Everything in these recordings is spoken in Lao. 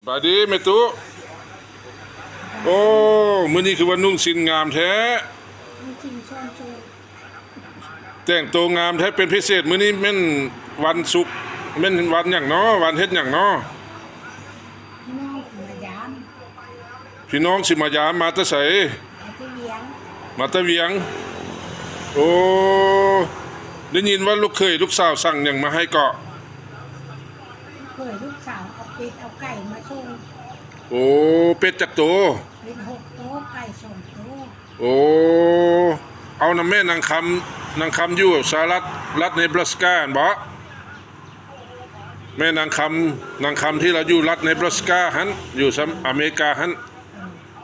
ສະບາຍດີແມ່ຕູ້. ໂອ້ ມື້ນີ້ຄືວ່ານຸ່ງສິ້ນງາມແທ້. ນຸ່ງສິ້ນຊ້ອນໂຕ. ແຕ່ງໂຕງາມແທ້ເປັນພິເສດ. ມື້ນີ້ແມ່ນວັນສຸກ ແມ່ນວັນຫຍັງນໍ? ວັນເຮັດຫຍັງນໍ? ພີ່ນ້ອງຊິມາຢາມ. ພີ່ນ້ອງຊິມາຢາມ. ມາແຕ່ໃສ? ມາແຕ່ວຽງ. ມາແຕ່ວຽງ. ໂອ້ ໄດ້ຍິນວ່າລູກເຂີຍລູກສາວສັ່ງຫຍັງມາໃຫ້ເກາະ? ລູກເຂີຍລູກສາວເອົາເປັດເອົາໄກ່ມາສົ່ງ. ໂອ້ ເປັດຈັກໂຕ? ເປັດຫົກໂຕ ໄກ່ສອງໂຕ. ໂອ້ ເອົານຳແມ່ນາງຄຳ. ນາງຄຳຢູ່ສະຫະລັດ ລັດເນບຣາສກາຫັ້ນບໍ? ແມ່ນາງຄຳ ນາງຄຳທີ່ລາວຢູ່ລັດເນບຣາສກາຫັ້ນ ຢູ່ສະ ອາເມລິກາຫັ້ນ.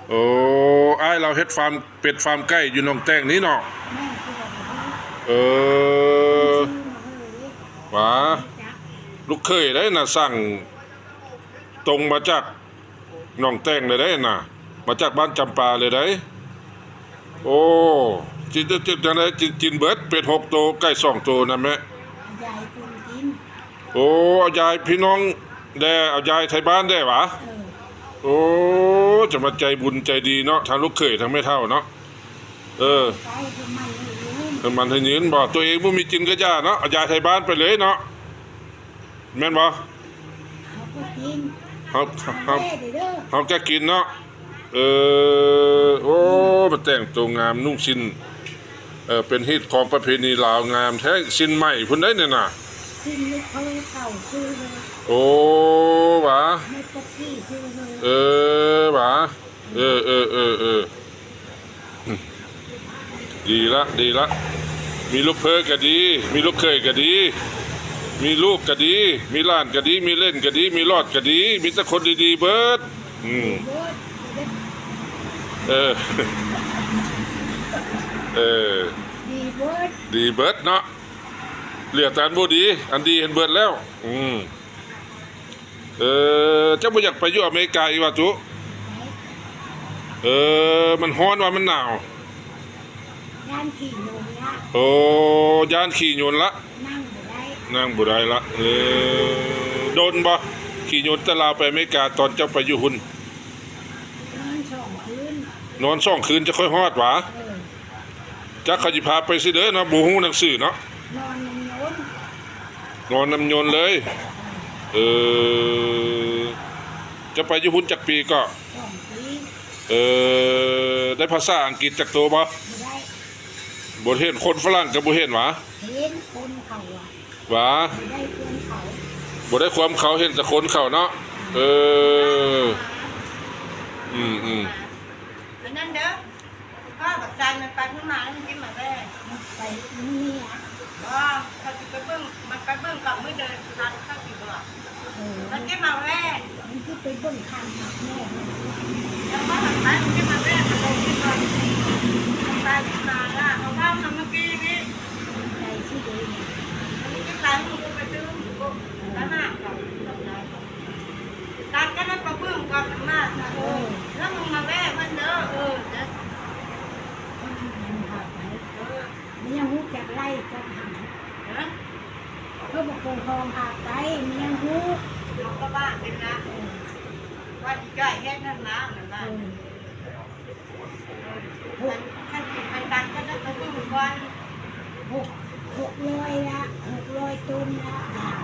ໂອ້ ອ້າຍລາວເຮັດຟາມເປັດຟາມໄກ່ຢູ່ໜອງແຕ່ງນີ້ເນາະ. ແມ່ນຄືວ່າ ເອີ ວ່າ ລູກເຂີຍໄດ໋ນະ ສັ່ງຕົງມາຈາກໜອງແຕ່ງເລີຍໄດ໋ນະ ມາຈາກບ້ານຈຳປາເລີຍໄດ໋. ໂອ້ ຈິ ຈິ ຈິ ຈັ່ງໃດ ຈິ ກິນເບິດ ເປັດຫົກໂຕ ໄກ່ສອງໂຕນະແມ່. ເອົາຢາຍຄົນກິນ. ໂອ້ ເອົາຢາຍພີ່ນ້ອງແດ່ ເອົາຢາຍໄທບ້ານແດ່ຫວາ? ເອີ ໂອ້ ຈະມາໃຈບຸນໃຈດີເນາະ ທັງລູກເຂີຍທັງແມ່ເຖົ້າເນາະ. ເອີ ໄປເພິ່ນມັນໃຫ້ຢືມ ເພິ່ນມັນໃຫ້ຢືມບໍ? ຕົວເອງບໍ່ມີກິນກະຢ່າເນາະ ເອົາຢາຍໄທບ້ານໄປເລີຍເນາະ ແມ່ນບໍ່? ເຮົາກໍກິນ ເຮົາ ເຮົາ ເຮົາກໍກິນເນາະ. ເອີ ໂອ້ ມາແຕ່ງໂຕງາມນຸ່ງສິ້ນ ເອີ ເປັນຮີດຄອງປະເພນີລາວ ງາມແທ້. ສິ້ນໄໝພຸ້ນໄດ໋ນີ້ນະ. ສິ້ນລູກເຂີຍເກົ່າຊື່ເລີຍ. ໂອ້ ຫວາ ເປັດປົກກີ້ຊື່ເລີຍ. ເອີ ຫວາ ເອີ ເອີ ເອີ ເອີ ດີລະ ດີລະ ມີລູກເຂີຍກະດີ ມີລູກເຂີຍກະດີ ມີລູກກະດີ ມີຫຼານກະດີ ມີເຫຼັ້ນກະດີ ມີຫຼອດກະດີ ມີແຕ່ຄົນດີໆເບິດ. ອືມ ເອີ ເອີ ດີເບິດ ດີເບິດເນາະ ເຫຼືອແຕ່ອັນບໍ່ດີ ອັນດີຫັ້ນເບິດແລ້ວ. ອືມ ເອີ ເຈົ້າບໍ່ຢາກໄປຢູ່ອາເມລິກາອີກຫວາຕຸ? ເອີ ມັນຮ້ອນຫວາ ມັນໜາວ? ຢ້ານຂີ້ຍົນລະ. ໂອ້ ຢ້ານຂີ້ຍົນລະ ນັ່ງບໍ່ໄດ້ ນັ່ງບໍ່ໄດ້ລະ. ເອີ ດົນບໍ່? ຂີ່ຍົນແຕ່ລາວໄປອາເມລິກາ ຕອນເຈົ້າໄປຢູ່ພຸ້ນ ນອນສອງຄືນ ນອນສອງຄືນຈະຄ່ອຍຮອດຫວາ? ເອີ ຈັກເຂົາຊິພາໄປຊິເດີເນາະ ບໍ່ຮູ້ໜັງສືເນາະ. ນອນນຳຍົນ ນອນນຳຍົນເລີຍ. ເອີ ເຈົ້າໄປຢູ່ພຸ້ນຈັກປີເກາະ? ສອງປີ. ເອີ ໄດ້ພາສາອັງກິດຈັກໂຕບໍ່? ບໍ່ໄດ້ ບໍ່ເຫັນ ຄົນຝຣັ່ງກໍບໍ່ເຫັນຫວາ? ເຫັນຄົນເຂົາຫວາ? ຫວາ? ບໍ່ໄດ້ຄວາມເຂົາ ບໍ່ໄດ້ຄວາມເຂົາ ເຫັນແຕ່ຄົນເຂົາເນາະ. ເອີ ອືມໆ ອັນນັ້ນເດີ ພໍ່ບັກຊາຍມັນໄປເມືອງມາ ມັນກິນໝາກແວ່ ໄປນຳເມຍ. ບໍ່ ເຂົາຊິໄປເບິ່ງ ມັນໄປເບິ່ງເຂົາມື້ເດີ ເຂົາຊິບອກ. ເອີ ມັນກິນໝາກແວ່ ມັນຄືໄປເບິ່ງຄັນໝາກແວ່. ແລ້ວພໍ່ບັກຊາຍມັນກິນໝາກແວ່ ເຂົາບໍ່ກິນດອກ ມັນໄປກິນໝາກລະ ເຮົາເວົ້ານຳເມື່ອກີ້ນີ້ ໄປຊິເດີ ມັນກິນຫຼາຍມື້ໄປຕື່ມ ຕາໜ້າເຂົາ ຕັດກັນໄປເບິ່ງກ່ອນ ມັນມາຊະ. ເອີ ແລ້ວມຶງມາແວ່ເພິ່ນເດີ. ເອີ ເດີ ມັນຫາໄປ ເອີ ມັນຍັງຮູ້ຈັກໄລ່ຈັກຫັນ ຮະ ເພິ່ນບໍ່ຄົງຄອງພາໄປ ມັນຍັງຮູ້ ເຮົາກໍວ່າເປັນລະ ເອີ ວ່າຊິຈ່ອຍເຮັດນັ້ນລະ ມັນວ່າ ເອີ ຫົກ ຄັນ ຄັນ ຄັນຕັດກໍໄດ້ໄປເບິ່ງກ່ອນ ຫົກ ຫົກຮ້ອຍລະ ຫົກຮ້ອຍຕົ້ນລະ ຢາງ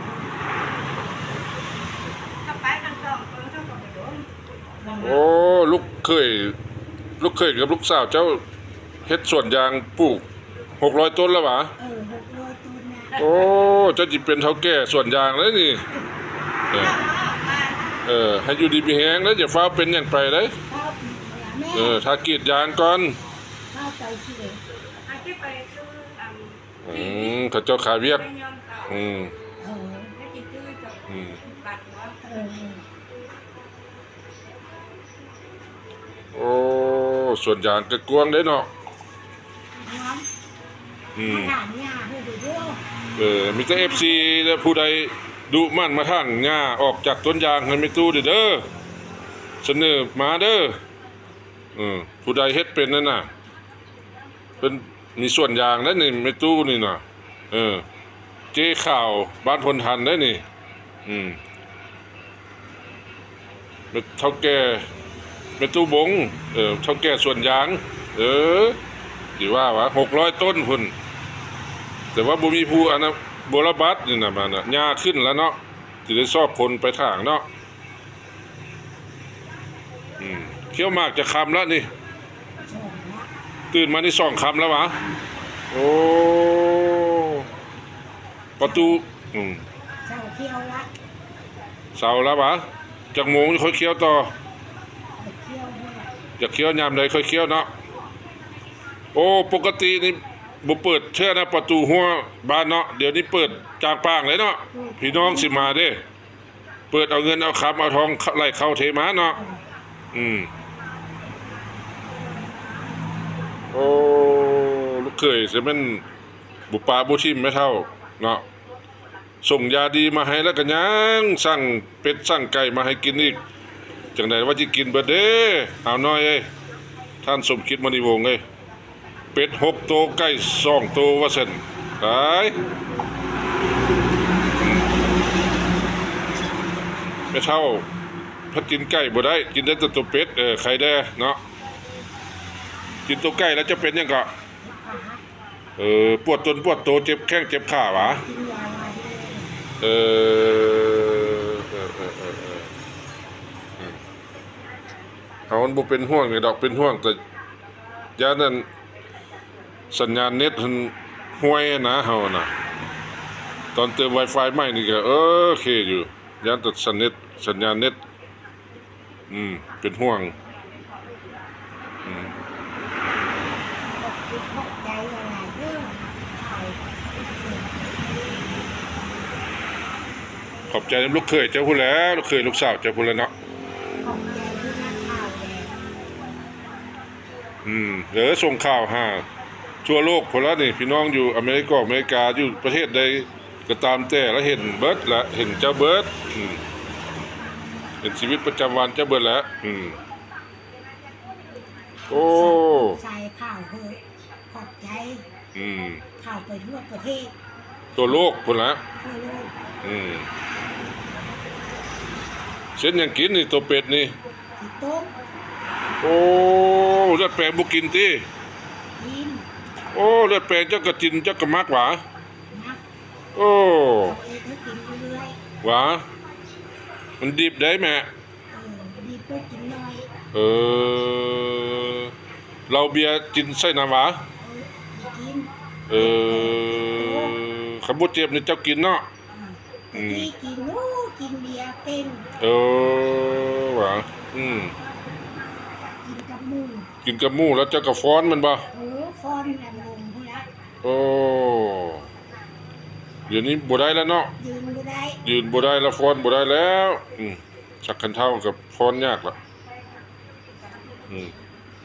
ກໍໄປກັນສອງຄົນ ເຂົາກໍໄປດົນ. ໂອ້ ລູກເຂີຍ ລູກເຂີຍກັບລູກສາວເຈົ້າເຮັດສວນຢາງປູກຫົກຮ້ອຍຕົ້ນແລ້ວຫວາ? ເອີ ຫົກຮ້ອຍຕົ້ນນະ. ໂອ້ ເຈົ້າຊິເປັນເຖົ້າແກ່ສວນຢາງເດ້ນີ້. ເອີ ເອີ ໃຫ້ຢູ່ດີມີແຮງເດີ ຢ່າຟ້າວເປັນຫຍັງໄປເດີ. ເອີ ຖ້າກຣີດຢາງກ່ອນ. ອືມ ເຂົາເຈົ້າຂາຍວຽກ. ອືມ ເອີ ອືມ ເອີ ໂອ້ ສວນຢາງກໍກວ້າງເດ້ເນາະ. ອືມ ເອີ ມີແຕ່ເອັຟຊີ ແລະ ຜູ້ໃດດຸໝັ່ນມາຖາງຫຍ້າອອກຈາກຕົ້ນຢາງໃຫ້ແມ່ຕູ້ເດີ ສະເໜີມາເດີ. ເອີ ຜູ້ໃດເຮັດເປັນນັ້ນນະ ເພິ່ນມີສວນຢາງໄດ໋ນີ້ ແມ່ຕູ້ນີ້ນະ. ເອີ ເຈ້ຂາວ ບ້ານໂພນທັນໄດ໋ນີ້. ອືມ. ແມ່ເຖົ້າແກ່ ແມ່ຕູ້ບົງ ເອີ ເຖົ້າແກ່ສວນຢາງ ເອີ ຊິວ່າຫວາ ຫົກຮ້ອຍຕົ້ນພຸ້ນ ແຕ່ວ່າບໍ່ມີຜູ້ອັນນະ ບົວລະບັດນີ້ນະ ມານະ ຫຍ້າຂຶ້ນແລ້ວເນາະ ຊິໄດ້ຊອກຄົນໄປຖາງເນາະ. ອືມ ຂ້ຽວໝາກຈັກຄ່ຳລະນີ້? ຕື່ນມານີ້ສອງຄ່ຳລະຫວາ? ໂອ້ ປະຕູ ອືມ ເຊົາແລ້ວຫວາ? ຈັກໂມງຄ່ອຍຂ້ຽວຕໍ່? ຢາກຂ້ຽວຍາມໃດຄ່ອຍຂ້ຽວເນາະ. ໂອ້ ປົກກະຕິນີ້ບໍ່ເປີດເທື່ອນະ ປະຕູຮົ້ວບ້ານເນາະ ດຽວນີ້ເປີດຈາງປາງເລີຍເນາະ ອືມ ພີ່ນ້ອງຊິມາເດ້. ເປີດເອົາເງິນເອົາຄຳເອົາທອງໄຫຼເຂົ້າເທມາເນາະ. ອືມ ໂອ້ ລູກເຂີຍຊິແມ່ນບໍ່ປະບໍ່ຖິ້ມແມ່ເຖົ້າເນາະ ສົ່ງຢາດີມາໃຫ້ ແລ້ວກໍຍັງສັ່ງເປັດສັ່ງໄກ່ມາໃຫ້ກິນອີກ. ຈັ່ງໃດວ່າຊິກິນເບິດເດ້ ຫາວນ້ອຍເອີຍ ທ່ານສົມຄິດ ມະນີວົງເອີຍ. ເປັດຫົກໂຕ ໄກ່ສອງໂຕວ່າຊັ້ນ. ຕາຍ ແມ່ເຖົ້າພັດກິນໄກ່ບໍ່ໄດ້ ກິນໄດ້ແຕ່ໂຕເປັດ. ເອີ ໄຂ່ແດ່ເນາະ ກິນໂຕໄກ່ແລ້ວຈະເປັນຫຍັງເກາະ? ເອີ ປວດຕົນປວດໂຕ ເຈັບແຂ້ງເຈັບຂາຫວາ? ເອີ ເອີ ເອີ ເອີ ເອີ ເຮົາມັນບໍ່ເປັນຫ່ວງຫຍັງດອກ ເປັນຫ່ວງແຕ່ ຢ້ານອັນສັນຍານເນັດຫັ້ນຫ່ວຍນະ ເຮົານະ. ຕອນເຕີມ Wi-Fi ໃໝ່ນີ້ກໍໂອເຄຢູ່ ຢ້ານແຕ່ສັນເນັດ ສັນຍານເນັດ ອືມ ເປັນຫ່ວງ. ອືມ ຂອບໃຈນຳລູກເຂີຍເຈົ້າພຸ້ນແຫຼະ ລູກເຂີຍລູກສາວເຈົ້າພຸ້ນແຫຼະເນາະ. ຂອບໃຈທີ່ນັກຂ່າວແດ່. ອືມ ເອີ ສົ່ງຂ່າວຫາທົ່ວໂລກພຸ້ນລະນີ້ ພີ່ນ້ອງຢູ່ອາເມລິກາ ອາເມລິກາ ຢູ່ປະເທດໃດກໍຕາມແຕ່ລະ ເຫັນເບິດລະ ເຫັນເຈົ້າເບິດ. ອືມ ເຫັນຊີວິດປະຈຳວັນເຈົ້າເບິດແຫຼະ. ອືມ ໂອ້ ສາຍຂ່າວເຮີ ຂອບໃຈ. ອືມ ຂ່າວໄປທົ່ວປະເທດ ທົ່ວໂລກພຸ້ນລະ. ທົ່ວໂລກ. ອືມ ເຊັ່ນຫຍັງກິນນີ້ ໂຕເປັດນີ້? ກິນຕົ້ມ. ໂອ້ ເລືອດແປງບໍ່ກິນຕິ? ກິນ. ໂອ້ ເລືອດແປງເຈົ້າກໍກິນ ເຈົ້າກໍມັກຫວາ? ມັກ. ໂອ້ ເອົາເອງກໍກິນຢູ່ເລື້ອຍ. ຫວາ? ມັນດິບໄດ໋ແມ່. ເອີ ດີໂປດກິນໜ້ອຍ. ເອີ ເຫຼົ້າເບຍກິນໃສ່ນຳຫວາ? ເອີ ກິນ. ເອີ ຄັນບໍ່ເຈັບນີ້ເຈົ້າກິນເນາະ. ອືມ ອືມ ຕະກີ້ກິນ ໂອ້ ກິນເບຍເກັ່ງ. ເອີ ຫວາ? ອືມ ກິນກັບໝູ່ ກິນກັບໝູ່ແລ້ວເຈົ້າກໍຟ້ອນແມ່ນບໍ່? ເອີ ຟ້ອນນຳໝູ່ພຸ້ນລະ. ໂອ້ ດຽວນີ້ບໍ່ໄດ້ແລ້ວເນາະ ຢືນບໍ່ໄດ້ ຢືນບໍ່ໄດ້ແລ້ວ ຟ້ອນບໍ່ໄດ້ແລ້ວ. ອືມ ສັກຄັນເທົ້າກໍຟ້ອນຍາກລະ. ອືມ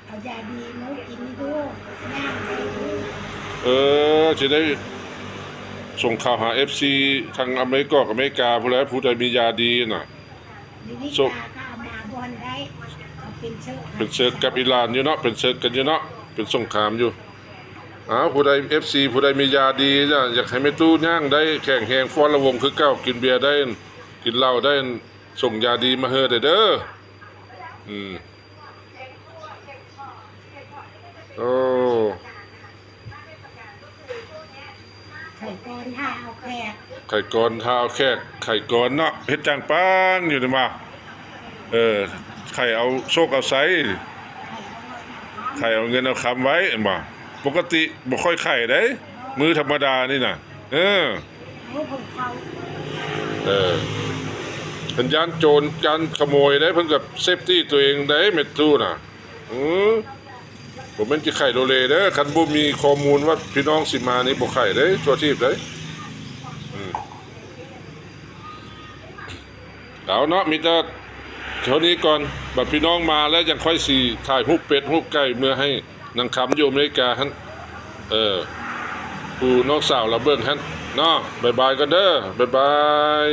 ເອົາຢາດີມາໃຫ້ກິນດູຍ່າງໄປດູ. ເອີ ຊິໄດ້ສົ່ງຂ່າວຫາເອັຟຊີທາງອາເມລິກາ ອາເມລິກາພຸ້ນແຫຼະ ຜູ້ໃດມີຢາດີນະ. ເມລິກາກໍເອົາມາບໍ່ທັນໄດ້ ເປັນເຊີກ ເປັນເຊີກກັບອີຣານຢູ່ເນາະ ເປັນເຊີກກັນຢູ່ເນາະ ເປັນສົງຄາມຢູ່. ອ້າວ ຜູ້ໃດ ເອັຟຊີ ຜູ້ໃດມີຢາດີນະ ຢາກໃຫ້ແມ່ຕູ້ຍ່າງໄດ້ແຂງແຮງ ຟ້ອນລະວົງຄືເກົ່າ ກິນເບຍໄດ້ ກິນເຫຼົ້າໄດ້ ສົ່ງຢາດີມາໃຫ້ເດີ. ອືມ ໂອ້ ໄຂ້ກ່ອນຖ້າເອົາແຂກ ໄຂ້ກ່ອນຖ້າເອົາແຂກ ໄຂ້ກ່ອນເນາະ ເຮັດຈ້າງປາງຢູ່ນີ້ມາ. ເອີ ໄຂ້ເອົາໂຊກເອົາໄຊ ໄຂ້ເອົາເງິນເອົາຄຳໄວ້ ເຫັນບໍ່? ປົກກະຕິບໍ່ຄ່ອຍໄຂ້ເດ້ ມື້ທຳມະດານີ້ນະ. ເອີ ເອີ ເພິ່ນຢ້ານໂຈນ ຢ້ານຂະໂມຍເດ້ ເພິ່ນກໍເຊບຕີ້ຕົວເອງໄດ້ ແມ່ຕູ້ນະ. ເອີ ບໍ່ແມ່ນຊິໄຂ້ໂລເລເດີ ຄັນບໍ່ມີຂໍ້ມູນວ່າພີ່ນ້ອງຊິມານີ້ ບໍ່ໄຂ້ເດ້ ທົ່ວທີບເດ້. ອືມ ເອົາເນາະ ມີແຕ່ເທົ່ານີ້ກ່ອນ ບັດພີ່ນ້ອງມາແລ້ວ ຈັ່ງຄ່ອຍຊິຖ່າຍຮູບເປັດຮູບໄກ່ເມືອໃຫ້ນາງຄຳຢູ່ອາເມລິກາຫັ້ນ ເອີ ຜູ້ນ້ອງສາວລາວເບິ່ງຫັ້ນເນາະ. ບາຍບາຍກ່ອນເດີ ບາຍບາຍ.